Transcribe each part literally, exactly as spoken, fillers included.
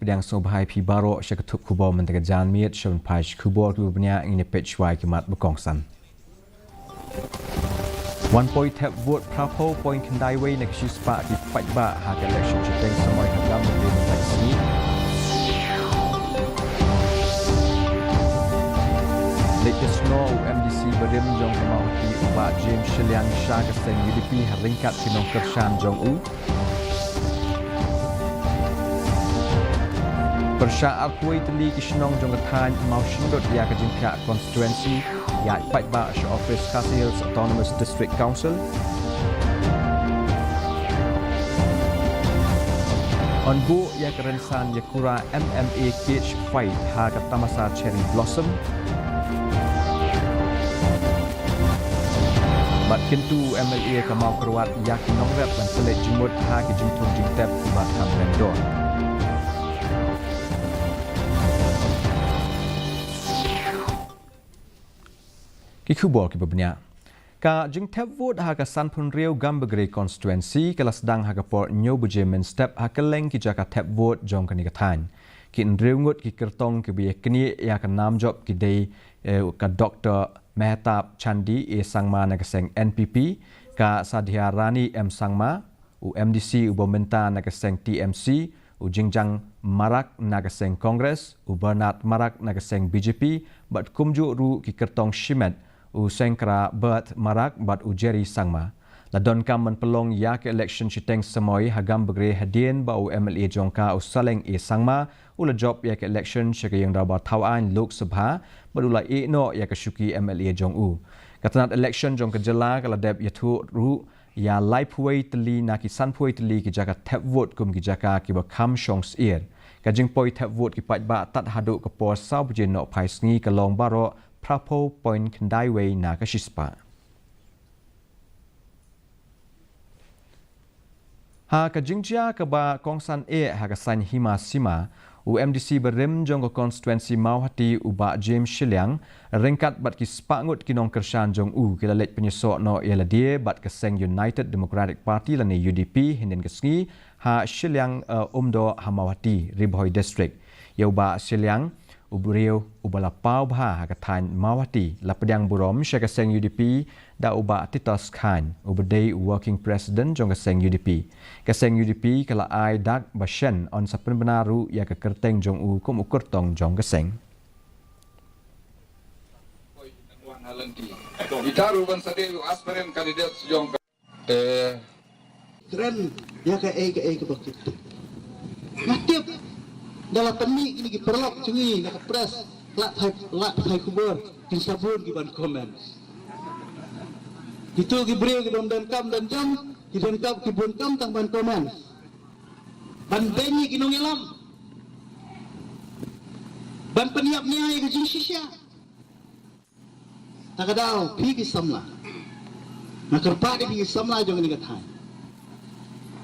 Pdiang sngewbha ïa phi baroh sha ka thup khubor mynta ka janmiet, sha ban phai sha ki khubor kiba bniah, ngin ïa peit shuwa ïa ki mat ba kongsan. Wan poi thep vote phraphew point khyndai wei na ka shispah ki paidbah ha ka election shiteng samoi ha Gambegre mynta ka sngi. Leit da snoh u MDC barim jong ka Mawhati u Bah James Shilliang sha ka seng UDP ha ryngkat ki nongkyrshan jong u. Pyrshah arphew wei tylli ki shnong jong ka thaiñ Mawshynrut ïa ka jingphiah constituency, ïaid paidbah sha office Khasi Hills Autonomous District Council. Yn buh ïa ka rynsan ïakura MMA cage fight ha ka tamasa Cherry Blossom. Bad kyntu u MLA ka Mawkyrwat ïa ki nongrep ban pynleit jingmut ha ki jingthung jingtep kiba kham lyngdoh. Ki khubor kiba bniah. Ka jingthep vote ha ka sanphew hynriew Gambegre constituency ka la sdang ha ka por hynñiew baje mynstep ha kylleng ki jaka thep vote jong kane ka thaiñ. Ki hynriew ngut ki kyrtong kiba ïaknieh ïa ka nam jop ki dei, eh, ka Doktor Mehtab Chandi A Sangma na ka seng NPP, ka Sadhiarani M Sangma, u MDC uba mynta na ka seng TMC, u Jingjang Marak na ka seng Congress, u Bernard Marak na ka seng BJP, bad kumjuh ruh ki kyrtong shimet, u Sengkra Bert Marak bad u Jerry Sangma. La donkam ban pynlong ïa ka election shiteng samoi ha Gambegre hadien ba u MLA jong ka u Saleng A Sangma u la jop ïa ka election sha ka ïing dorbar thaw aiñ Lok Sabha bad u la ïeh noh ïa ka shuki MLA jong u. Ka tnat election jong ka jylla ka la dep ïathuh ruh ïa laiphew wei tylli na ki sanphew wei tylli ki jaka thep vote kum ki jaka kiba kham shong syier. Ka jingpoi thep vote ki paidbah tad haduh ka por saw baje nohphai sngi ka long baroh phraphew point khyndai wei na ka shispah. Ha ka jingjia kaba kongsan eh ha ka saiñ hima sima, u MDC barim jong ka constituency Mawhati u Bah James Shilliang, ryngkat bad ki spah ngut ki nongkyrshan jong u ki la leit pynïasoh noh ïa lade bad ka seng United Democratic Party lane UDP hynnin ka sngi ha Shilliang, eh, Umdoh ha Mawhati, Ri Bhoi District. Ïa u Bah Shilliang, u briew uba la paw bha ha ka thaiñ Mawhati, la pdiang burom sha ka seng UDP da u Bah Titos Chyne, uba dei u working president jong ka seng UDP. Ka seng UDP ka la ai dak ba shen yn sa pynbna ruh ïa ka kyrteng jong u kum u kyrtong jong ka seng. Ita ruh ban sa dei u aspirant candidate jong ka, eh, kren ïa kaei kaei kaba kit. Nga tip da la pynmih kine ki paralok jong ngi na ka press, lad pathai, lad pathai khubor, kin sa bun ki ban comment. Kito ki briew ki bym donkam don jam, ki donkam, ki bun kam tang ban comment. Ban beiñ ïa ki nongïalam. Ban pynïap nia ïa ka jingshisha. Ta ka daw, phi ki samla. Nga kyrpad ïa phi ki samla jong kane ka thaiñ.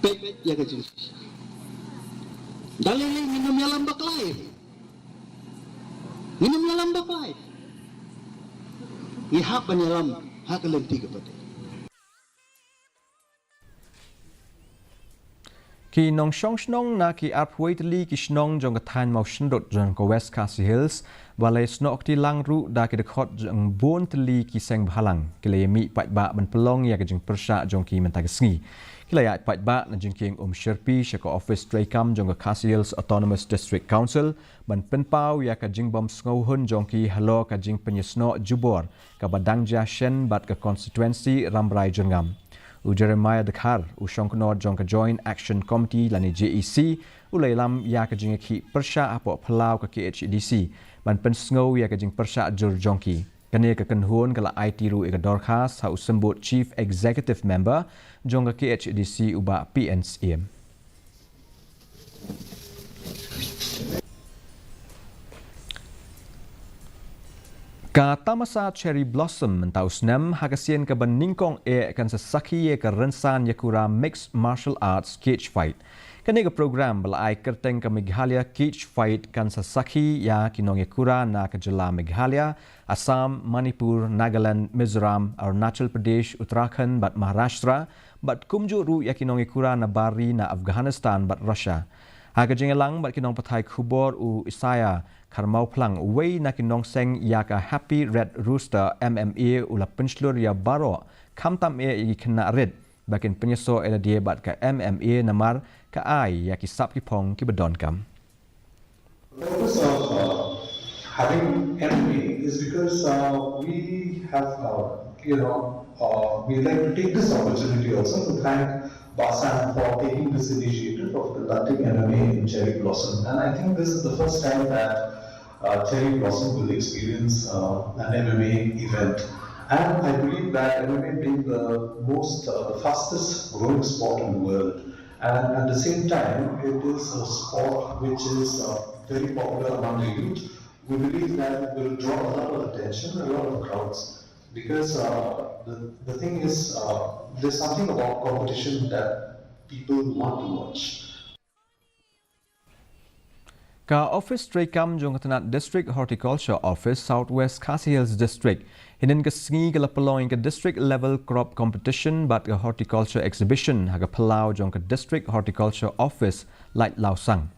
Peit ïa ka jingshisha. Da lei lei ngin ym ïalam bakla. Ngin ym ïalam bakla. Ngi hap ban ïalam ha ka lynti kaba dei. Ki nongshong shnong na ki arphew wei tylli ki shnong jong ka thaiñ Mawshynrut jong ka West Khasi Hills, ba la ïasnoh kti lang ruh da ki dkhot jong bun tylli ki seng bhalang, ki la ïamih paidbah ban pynlong ïa ka jingpyrshah jong ki mynta ka sngi. Ki la ïaid paidbah na jingkieng Umshyrpi sha ka office treikam jong ka Khasi Hills Autonomous District Council ban pynpaw ïa ka jingbym sngewhun jong ki halor ka jingpynïasnoh jubor kaba dang jia shen bad ka constituency Rambrai Jyrngam. U Jeremiah Dkhar, u shongknor jong ka Joint Action Committee lane JAC, u la ïalam ïa ka jingïakhih pyrshah hapoh phyllaw ka KHADC ban pynsngew ïa ka jingpyrshah jur jong ki. Kane ka kynhun ka la aiti ruh ïa ka dorkhas ha u symbud Chief Executive Member jong ka KHADC u Bah P N Syiem. Ka tamasa Cherry Blossom mynta u snem ha ka sien kaba nyngkong eh kan sa sakhi ïa ka rynsan ïakura Mixed Martial Arts Cage Fight. Kane ka program ba la ai kyrteng ka Meghalaya Cage Fight kan sa sakhi ïa ki nongïakura na ka jylla Meghalaya, Assam, Manipur, Nagaland, Mizoram, Arunachal Pradesh, Uttarakhand bad Maharashtra, bad kumjuh ruh ïa ki nongïakura na bar ri na Afghanistan bad Russia. Ha ka jingïalang bad ki nongpathai khubor, u Isaiah Kharmawphlang, uwei na ki nongseng ïa ka Happy Red Rooster M M A, u la pynshlur ïa baroh, khamtam eh ïa ki khynnah rit, ba kin pynïasoh ïa lade bad ka M M A namar ka ai ïa ki sap ki phong kiba donkam. The purpose of uh, having M M A is because uh, we have, uh, you know, uh, we like to take this opportunity also to thank BASAM for taking this initiative of conducting M M A in Cherry Blossom. And I think this is the first time that uh, Cherry Blossom will experience uh, an M M A event. And I believe that M M A being the most, uh, the fastest growing sport in the world, and at the same time, it is a sport which is uh, very popular among the youth. We believe that it will draw a lot of attention, a lot of crowds, because uh, the, the thing is, uh, there's something about competition that people want to watch. Ka office treikam jong ka tnat District Horticulture Office, South West Khasi Hills District, hynnin ka sngi ka la pynlong ïa ka District Level Crop Competition bad ka Horticulture Exhibition ha ka phyllaw jong ka District Horticulture Office, Laitlawsang.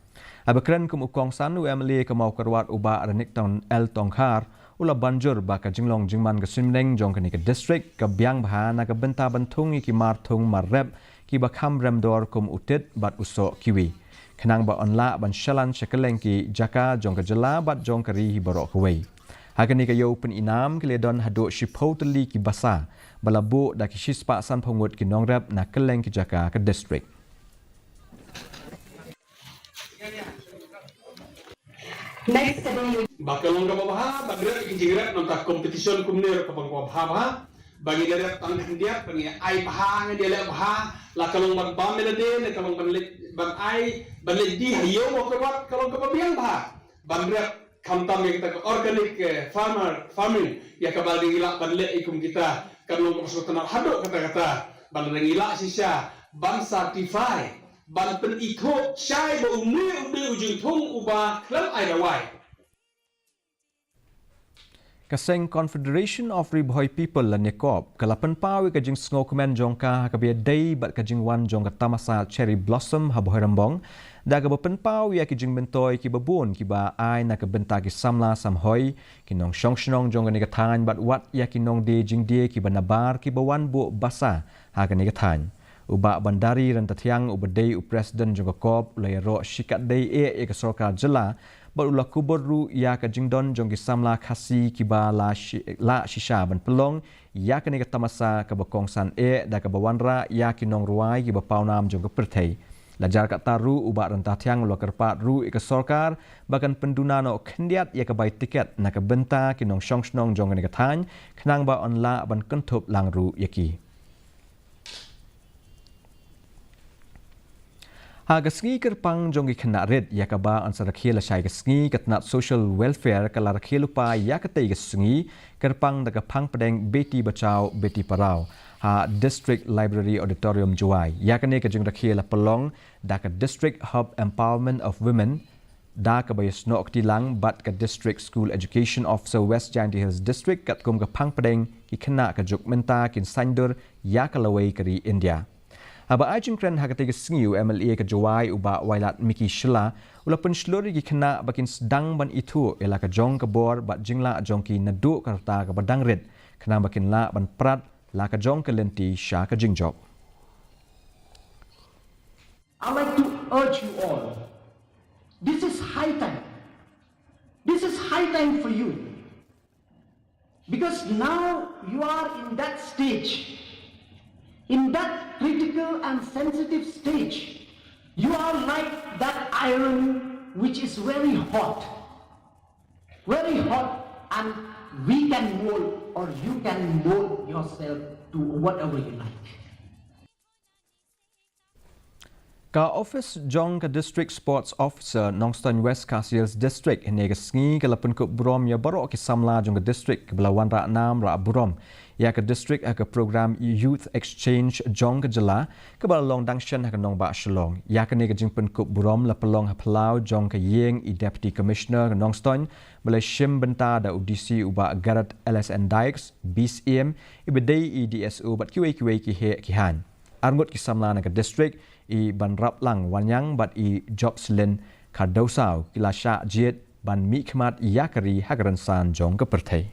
Haba kren kum u kongsan, u M L A ka Mawkyrwat, u Bah Renikton L Tongkhar, u la ban jur ba ka jinglong jingman ka suiñbneng jong kane ka district ka biang bha na ka bynta ban thung ïa ki mar thung mar rep kiba kham rem dor kum u tit bad u soh kiwi, khnang ba yn lah ban shalan sha kylleng ki jaka jong ka jylla bad jong ka ri hi baroh kawei. Ha kane ka ïew pyni nam, ki la don haduh shiphew tylli ki basa ba la buh da ki shispah sanphew ngut ki nongrep na kylleng ki jaka ka district. Next ka dei, ba ka long kaba bha ban rep ïa ki jingrep, namar ka competition kumne ruh ka long kaba bha bha. Ba ngi da rep tang khyndiat, ba ngi ai bha, ngi da leh bha, la ka long ban bam ïa lade, ne ka long ban leit, ban ai, ban leit die ha ïew Mawkyrwat, ka long kaba biang bha ban rep, khamtam ïa kita ka organic, eh, farmer, farming, ïa kaba ngi lah ban leh ïa kum kita, ka long kaba sngewtynnat haduh katta-katta, ban ngi lah shisha ban certify, ban pynithuh shai ba une u dei u jingthung uba khlem ai dawai. Ka seng Confederation of Ri Bhoi People lane CORP ka la pynpaw ïa ka jingsngewkmen jong ka ha kaba ïadei bad ka jingwan jong ka tamasa Cherry Blossom ha Bhoirymbong, da kaba pynpaw ïa ki jingmyntoi kiba bun kiba ai na ka bynta ki samla samhoi, ki nongshong shnong jong kane ka thaiñ bad wat ïa ki nongdie jingdie kiba nabar kiba wan buh basa ha kane ka thaiñ. U Bah Bandari Ryntathiang, uba dei u president jong ka CORP, u la ïaroh shikatdei eh ïa ka sorkar jylla bad u la kubur ruh ïa ka jingdon jong ki samla Khasi kiba la shi-, lah shisha ban pynlong ïa kane ka tamasa kaba kongsan eh, da kaba wanrah ïa ki nongrwai kiba pawnam jong ka pyrthei. La jar katta ruh, u Bah Ryntathiang u la kyrpad ruh ïa ka sorkar ba kan pynduna noh khyndiat ïa ka bai tiket na ka bynta ki nongshong shnong jong kane ka thaiñ, khnang ba yn lah ban kynthup lang ruh ïa ki. Ha ka sngi kyrpang jong ki khynnah rit, ïa kaba yn sa rakhe lashai ka sngi, ka tnat Social Welfare ka la rakhe lypa ïa katei ka sngi kyrpang da ka phang pdeng Beti Bachao Beti Padhao ha District Library Auditorium, Jowai. Ïa kane ka jingrakhe la pynlong da ka District Hub Empowerment of Women, da kaba ïasnoh kti lang bad ka District School Education Officer, West Jaintia Hills District, katkum ka phang pdeng ki khynnah ka juk mynta kin saiñdur ïa ka lawei ka ri India. Haba ai jingkren ha katei ka sngi, u M L A ka Jowai, u Bah Wailadmiki Shylla, u la pynshlur ïa ki khynnah ba kin sdang ban ithuh ïa la ka jong ka bor bad jinglah jong ki naduh ka rta kaba dang rit, khnang ba kin lah ban prat la ka jong ka lynti sha ka jingjop. I'd like to urge you all, this is high time. This is high time for you. Because now you are in that stage, in that critical and sensitive stage. You are like that iron which is very hot, very hot, and we can mold, or you can mold yourself to whatever you like. Ka office jong ka District Sports Officer, Nongstoiñ West, Khasi Hills District, hynne ka sngi ka la pynkup burom ïa baroh ki samla jong ka district kiba la wanrah nam rah burom ïa ka district ha ka program Youth Exchange jong ka jylla, kaba la long dang shen ha ka nongbah Shillong. Ïa kane ka jingpynkup burom la pynlong ha phyllaw jong ka ïing i Deputy Commissioner ka Nongstoiñ, ba la shim bynta da u D C, u Bah Garod L S N Dykes, B C M, iba dei i D S O bad kiwei kiwei ki heh ki haiñ. Arngut ki samla na ka district, i Banraplang Wanniang bad i Jopslyn Khardewsaw ki la shah jied ban mihkhmat ïa ka ri ha ka rynsan jong ka pyrthei.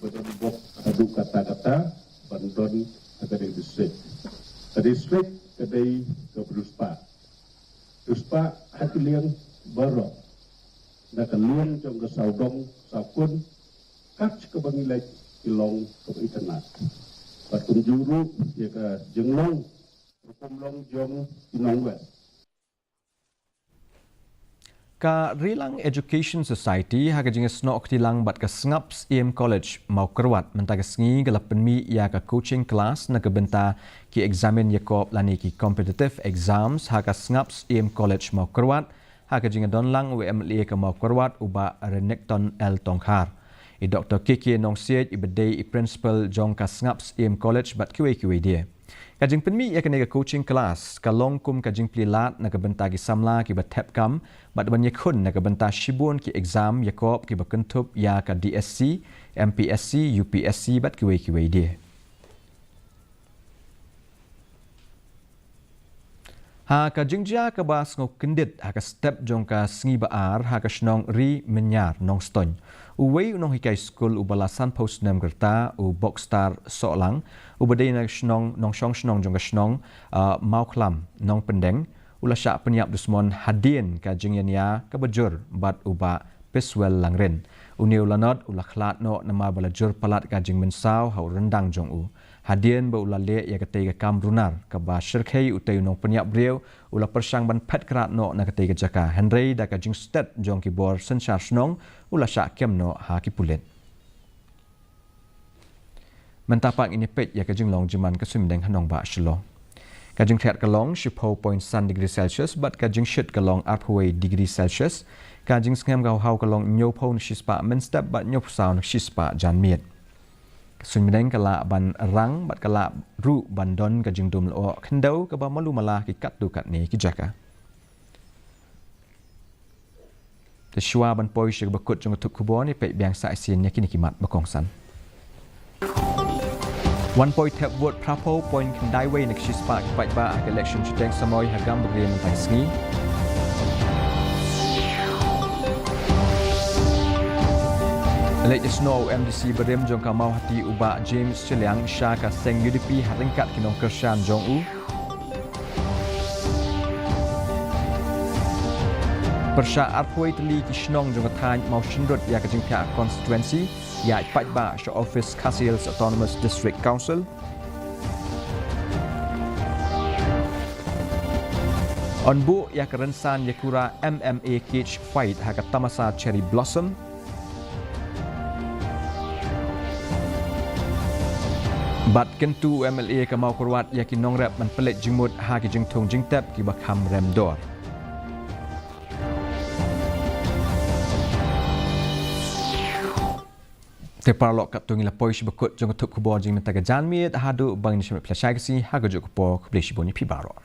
Ba don bok haduh katta katta ban don ha ka dei district. Ka district ka dei ka Brisbane. Brisbane ha ki liang baroh, na ka liang jong ka sawdong sawkun, kat kaba ngi leit ki long kaba itynnad. Bad kumjuh ruh ïa ka jinglong rukom long jong ki nong West. Ka Rilang Education Society ha ka jingsnoh kti lang bad ka Sngap Syiem College Mawkyrwat mynta ka sngi ka la pynmih ïa ka coaching class na ka bynta ki examin ïakop lane ki competitive exams ha ka Sngap Syiem College Mawkyrwat, ha ka jingdon lang u M L A ka Mawkyrwat u Bah Renikton L Tongkhar. I Doktor K K Nongsiej i ba dei i principal jong ka Sngap Syiem College bad kiwei kiwei de. Ka jingpynmih ïa kane ka coaching class ka long kum ka jingplie lad na ka bynta ki samla kiba thep kam bad ban ïakhun na ka bynta shibun ki exam ïakop kiba kynthup ïa ka D S C, M P S C, U P S C bad kiwei kiwei de. Ha ka jingjia kaba sngewkyndit ha ka step jong ka sngi ba ar ha ka shnong Ri Mynnyar, Nongstoiñ, uwei u nonghikai skul uba la sanphew snem ka rta, u Bokstar Sohlang, uba dei na shnong, nongshong shnong jong ka shnong, ah, Mawkhlam, Nongpyndeng, u la shah pynïap dusmon hadien ka jingïania kaba jur bad u Bah Piswell Langrin. Une u lanot u la khlad noh namar ba la jur palat ka jingmynsaw ha u ryndang jong u. Hadien ba u la leh ïa katei ka kam runar kaba shyrkhei utei u nongpynïap briew, u la pyrshang ban phet krad noh na katei ka jaka. Hynrei da ka jingstet jong ki bor synshar shnong, u la shah kem noh ha ki pulit. Mynta pat ngin ïa peit ïa ka jinglong jingman ka suiñ bneng ha nongbah Shillong. Ka jingthiat ka long shiphew point san degree Celsius bad ka jingshit ka long arphew wei degree Celsius. Ka jingsngem ka hawhaw ka long hynñiewphew na shispah mynstep bad hynñiewphew saw na shispah janmiet. Ka suiñ bneng ka lah ban rang bad ka lah ruh ban don ka jingdum lyoh khyndew kaba malu mala ha ki katto katne ki jaka. Te shuwa ban poi sha kaba kut jong ka thup khubor, ngin peit biang sa shisien ïa kine ki mat ba kongsan. Wan poi thep vote phraphew point khyndai wei na ka shispah ki paidbah ha ka election shiteng samoi ha Gambegre mynta ka sngi. Leit ïasnoh u M D C barim jong ka Mawhati u Bah James Shiliang sha ka seng U D P ha ryngkat ki nongkyrshan jong u. Pyrshah arphew wei tylli ki shnong jong ka thaiñ Mawshynrut ïa ka jingthiah constituency, ïaid paidbah sha office Khasi Hills Autonomous District Council. Yn buh ïa ka rynsan ïakura M M A cage fight ha ka tamasa Cherry Blossom. Bad kyntu u M L A ka Mawkyrwat ïa ki nongrep ban pynleit jingmut ha ki jingthung jingtep kiba kham rem dor. Te paralok, katto ngi la poi sha ba kut jong ka thup khubor jong mynta ka janmiet, haduh ban ïashem ïa phi shai ka sngi ha kajuh ka por, khublei shibun ïa phi baroh.